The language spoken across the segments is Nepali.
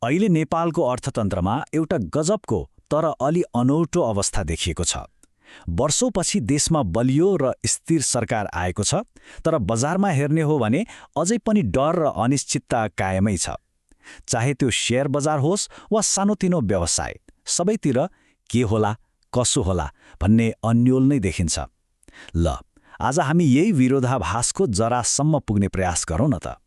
अहिले नेपालको अर्थतन्त्रमा एउटा गजबको तर अलि अनौठो अवस्था देखिएको छ। वर्षौपछि देशमा बलियो र स्थिर सरकार आएको छ, तर बजारमा हेर्ने हो भने अझै पनि डर र अनिश्चितता कायमै छ। चाहे त्यो शेयर बजार होस् वा सानोतिनो व्यवसाय, सबैतिर के होला कसो होला भन्ने अन्योल नै देखिन्छ। ल, आज हामी यही विरोधाभासको जरासम्म पुग्ने प्रयास गरौँ न त।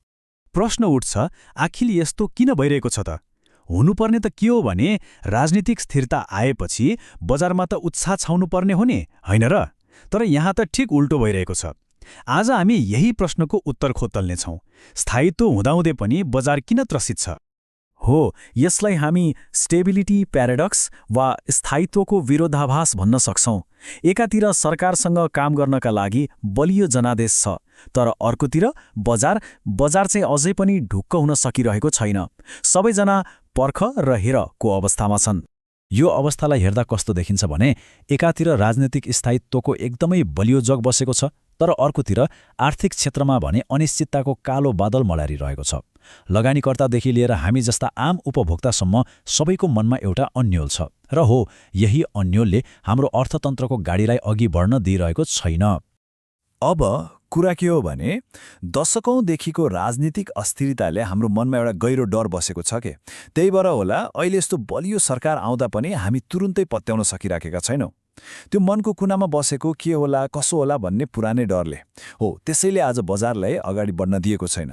प्रश्न उठ्छ, आखिर यस्तो किन भइरहेको छ त? हुनुपर्ने त के हो भने राजनीतिक स्थिरता आएपछि बजारमा त उत्साह छाउनु पर्ने हो नि, होइन र? तर यहाँ त ठिक उल्टो भइरहेको छ। आज हामी यही प्रश्नको उत्तर खोतल्नेछौँ। स्थायित्व हुँदाहुँदै पनि बजार किन त्रसित छ? हो, यसलाई हामी स्टेबिलिटी प्याराडक्स वा स्थायित्वको विरोधाभास भन्न सक्छौँ। एकातिर सरकारसँग काम गर्नका लागि बलियो जनादेश छ, तर अर्कोतिर बजार चाहिँ अझै पनि ढुक्क हुन सकिरहेको छैन। सबैजना पर्ख र हेरको अवस्थामा छन्। यो अवस्थालाई हेर्दा कस्तो देखिन्छ भने एकातिर राजनीतिक स्थायित्वको एकदमै बलियो जग बसेको छ, तर अर्कोतिर आर्थिक क्षेत्रमा भने अनिश्चितताको कालो बादल मडारिरहेको छ। लगानीकर्तादेखि लिएर हामी जस्ता आम उपभोक्तासम्म सबैको मनमा एउटा अन्योल छ। र हो, यही अन्योलले हाम्रो अर्थतन्त्रको गाडीलाई अघि बढ्न दिइरहेको छैन। अब कुरा के हो भने दशकौंदेखिको राजनीतिक अस्थिरताले हाम्रो मनमा एउटा गहिरो डर बसेको छ के। त्यही भएर होला अहिले यस्तो बलियो सरकार आउँदा पनि हामी तुरुन्तै पत्याउन सकिराखेका छैनौँ। त्यो मनको कुनामा बसेको के होला कसो होला भन्ने पुरानै डरले हो, त्यसैले आज बजारलाई अगाडि बढ्न दिएको छैन।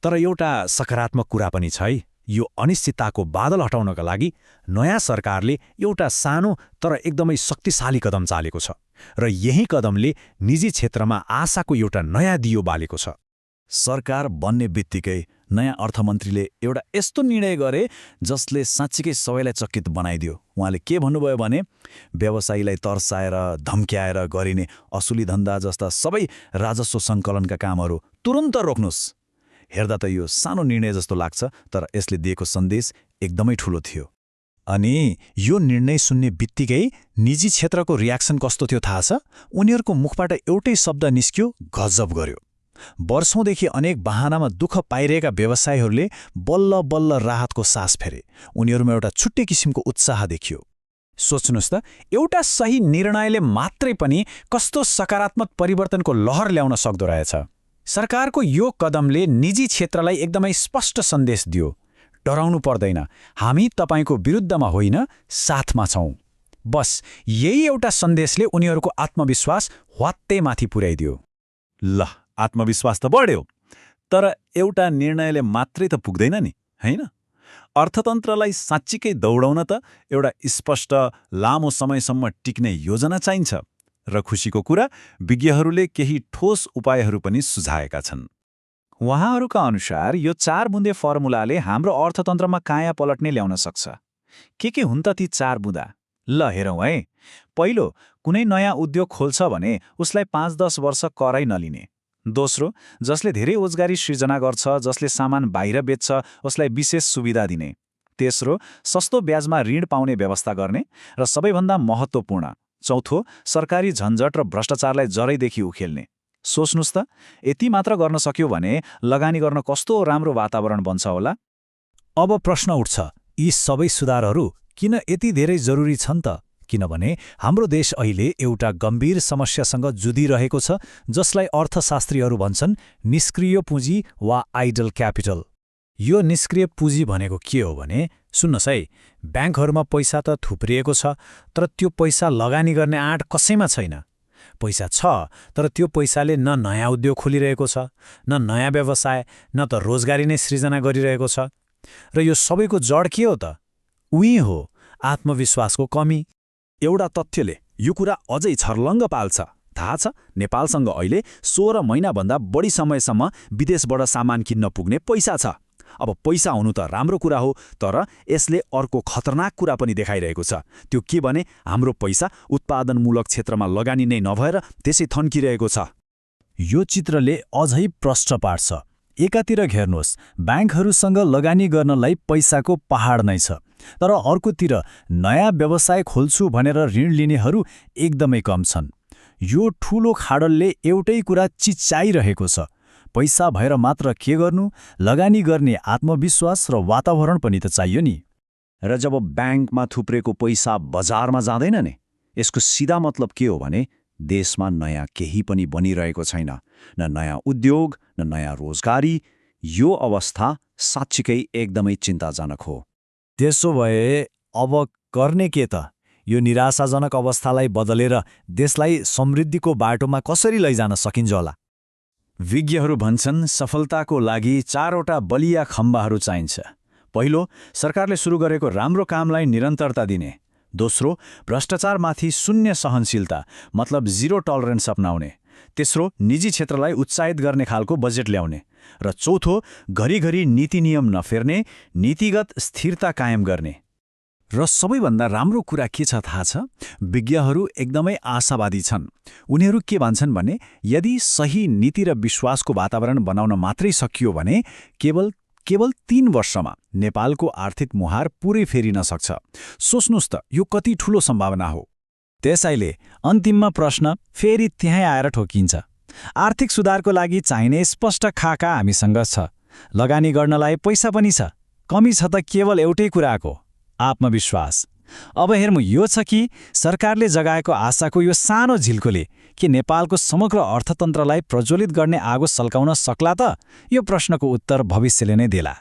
तर एउटा सकारात्मक कुरा पनि छ है। यो अनिश्चितताको बादल हटाउनका लागि नयाँ सरकारले एउटा सानो तर एकदमै शक्तिशाली कदम चालेको छ, र यही कदमले निजी क्षेत्रमा आशाको एउटा नयाँ दियो बालेको छ। सरकार बन्ने बित्तिकै नयाँ अर्थमन्त्रीले एउटा यस्तो निर्णय गरे जसले साँच्चीकै सबैलाई चकित बनाइदियो। उहाँले के भन्नुभयो भने व्यवसायीलाई तर्साएर धम्क्याएर गरिने असुली धन्दा जस्ता सबै राजस्व सङ्कलनका कामहरू तुरुन्त रोक्नुस्। हेर्दा त यो सानो निर्णय जस्तो लाग्छ, तर यसले दिएको सन्देश एकदमै ठूलो थियो। अनि यो निर्णय सुन्ने बित्तिकै निजी क्षेत्रको रियाक्सन कस्तो थियो थाहा छ? उनीहरूको मुखबाट एउटै शब्द निस्क्यो, गजब गर्यो। वर्षौंदेखि अनेक बहानामा दुःख पाइरहेका व्यवसायीहरूले बल्ल बल्ल राहतको सास फेरे। उनीहरूमा एउटा छुट्टै किसिमको उत्साह देखियो। सोच्नुस् त, एउटा सही निर्णयले मात्रै पनि कस्तो सकारात्मक परिवर्तनको लहर ल्याउन सक्दो रहेछ। सरकारको यो कदमले निजी क्षेत्रलाई एकदमै स्पष्ट सन्देश दियो, डराउनु पर्दैन, हामी तपाईको विरुद्धमा होइन, साथमा छौं। बस यही एउटा सन्देशले उनीहरूको आत्मविश्वास ह्वात्तै माथि पुर्याइदियो। ल, आत्मविश्वास त बढ्यो, तर एउटा निर्णयले मात्रै त पुग्दैन नि, होइन? अर्थतन्त्रलाई साँच्चीकै दौडाउन त एउटा स्पष्ट लामो समयसम्म टिक्ने योजना चाहिन्छ। र खुसीको कुरा, विज्ञहरूले केही ठोस उपायहरू पनि सुझाएका छन्। उहाँहरूका अनुसार यो 4 बुँदे फर्मुलाले हाम्रो अर्थतन्त्रमा काया पलट्ने ल्याउन सक्छ। के हुन् त ती 4 बुँदा? ल हेरौँ है। पहिलो, कुनै नयाँ उद्योग खोल्छ भने उसलाई 5-10 वर्ष करै नलिने। दोस्रो, जसले धेरै रोजगारी सृजना गर्छ, जसले सामान बाहिर बेच्छ, उसलाई विशेष सुविधा दिने। तेस्रो, सस्तो ब्याजमा ऋण पाउने व्यवस्था गर्ने। र सबैभन्दा महत्त्वपूर्ण, चौथो, सरकारी झन्झट र भ्रष्टाचारलाई जरैदेखि उखेल्ने। सोच्नुस् त, यति मात्र गर्न सक्यो भने लगानी गर्न कस्तो राम्रो वातावरण बन्छ होला। अब प्रश्न उठ्छ, यी सबै सुधारहरू किन यति धेरै जरुरी छन् त? किनभने हाम्रो देश अहिले एउटा गम्भीर समस्यासँग जुधिरहेको छ, जसलाई अर्थशास्त्रीहरू भन्छन् निष्क्रिय पुँजी वा आइडल क्यापिटल। यो निष्क्रिय पुँजी भनेको के हो भने, सुन्नुहोस् है, ब्याङ्कहरूमा पैसा त थुप्रिएको छ, तर त्यो पैसा लगानी गर्ने आँट कसैमा छैन। पैसा छ, तर त्यो पैसाले न नयाँ उद्योग खोलिरहेको छ, न नयाँ व्यवसाय, न त रोजगारी नै सृजना गरिरहेको छ। र यो सबैको जड के हो त? उही हो, आत्मविश्वासको कमी। एउटा तथ्यले यो कुरा अझै छर्लङ्ग पाल्छ। थाहा छ, नेपालसँग अहिले 16 महिनाभन्दा बढी समयसम्म विदेशबाट सामान किन्न पुग्ने पैसा छ। अब पैसा हुनु त राम्रो कुरा हो, तर यसले अर्को खतरनाक कुरा पनि देखाइरहेको छ। त्यो के भने हाम्रो पैसा उत्पादनमूलक क्षेत्रमा लगानी नै नभएर त्यसै थन्किरहेको छ। यो चित्रले अझै प्रष्ट पार्छ। एकातिर हेर्नुहोस्, ब्याङ्कहरूसँग लगानी गर्नलाई पैसाको पहाड नै छ, तर अर्कोतिर नयाँ व्यवसाय खोल्छु भनेर ऋण लिनेहरू एकदमै कम छन्। यो ठूलो खाडलले एउटै कुरा चिच्याइरहेको छ, पैसा भएर मात्र के गर्नु, लगानी गर्ने आत्मविश्वास र वातावरण पनि त चाहियो नि। र जब ब्याङ्कमा थुप्रेको पैसा बजारमा जाँदैन नि, यसको सिधा मतलब के हो भने देशमा नयाँ केही पनि बनिरहेको छैन, न नयाँ उद्योग न नयाँ रोजगारी। यो अवस्था साँच्चीकै एकदमै चिन्ताजनक हो। त्यसो भए अब गर्ने के त? यो निराशाजनक अवस्थालाई बदलेर देशलाई समृद्धिको बाटोमा कसरी लैजान सकिन्छ होला? विज्ञहरू भन्छन् सफलताको लागि 4वटा बलिया खम्बाहरू चाहिन्छ। पहिलो, सरकारले सुरु गरेको राम्रो कामलाई निरन्तरता दिने। दोस्रो, भ्रष्टाचारमाथि शून्य सहनशीलता मतलब जिरो टलरेन्स अपनाउने। तेस्रो, निजी क्षेत्रलाई उत्साहित गर्ने खालको बजेट ल्याउने। र चौथो, घरिघरि नीति नियम नफेर्ने, नीतिगत स्थिरता कायम गर्ने। र सबैभन्दा राम्रो कुरा के छ थाहा छ? विज्ञहरू एकदमै आशावादी छन्। उनीहरू के भन्छन् भने यदि सही नीति र विश्वासको वातावरण बनाउन मात्रै सकियो भने केवल 3 वर्षमा नेपालको आर्थिक मुहार पुरै फेरिन सक्छ। सोच्नुस् त यो कति ठूलो सम्भावना हो। त्यसैले अन्तिममा प्रश्न फेरि त्यहीँ आएर ठोकिन्छ। आर्थिक सुधारको लागि चाहिने स्पष्ट खाका हामीसँग छ, लगानी गर्नलाई पैसा पनि छ, कमी छ त केवल एउटै कुराको, आत्मविश्वास। अब हेर्नु यो छ कि सरकारले जगाएको आशाको यो सानो झिल्कोले के नेपालको समग्र अर्थतन्त्रलाई प्रज्वलित गर्ने आगो सल्काउन सक्ला त? यो प्रश्नको उत्तर भविष्यले नै देला।